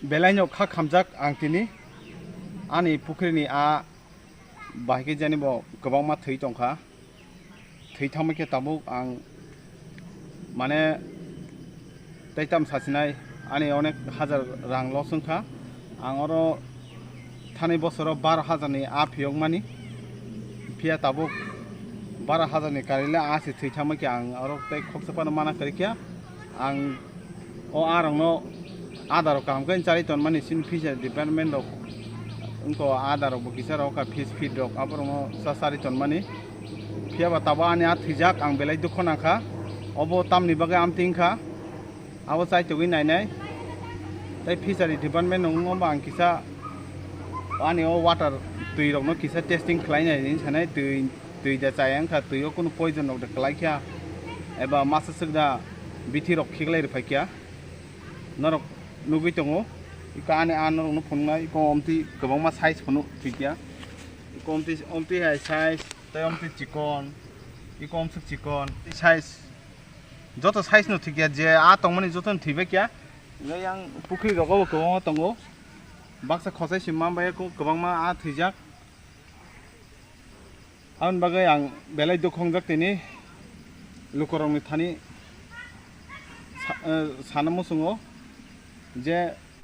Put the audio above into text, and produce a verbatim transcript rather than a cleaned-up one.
Belai no kha khamjak ang tini ani pukhri ni a bahai khe jani bo kwbangma thwi tongkha. Thwi thangma khe tabuk ang mane tei tam sasinai ani onek hajar rang loss wngkha. Ang oro thani bosoro baro hajar ni a phiyok mani. Phiya tabuk baro hajar ni karwi le a se thwi thangma khe ang oro tei khoksa phano mana kwrwi khe ang o a rok no ada rok kaham khe chari ton mani sini fishery department rok wngkha ada rok bo kisa rok kha fish feed rok abo rok no cha chari ton mani. Phiya ba tabuk ani a thwijak ang belai dukho nangkha. Obo tamni bagwi amtwi wngkha. Abo chaitugwi nainai. Tei fishery department rok wngkha ba ang kisa ani o water twi rok no kisa testing khlai nai hinwi sanai twi twi da chaya wngkha twi o kunu poison rok da kwlai kha eba masa swk da bithi rok khiklai rwphai kha. Norok nugwi tongo. Iko ani a norok no phunuknai iko omtwi kwbangma size phunu thikya. Iko omtwi omtwi hai size tei omtwi chikon. Iko omswk chikon tei size joto size no thikya je a tongmani joto no thwibai kya. Yang pukhri rogo bo kwbangma tongo. Baksa khosai se manbai kwbangma a thwijak. Aboni bagwi ang belai dukhu wngjak tini lukurokni thani sa-, eh, sana muchungo je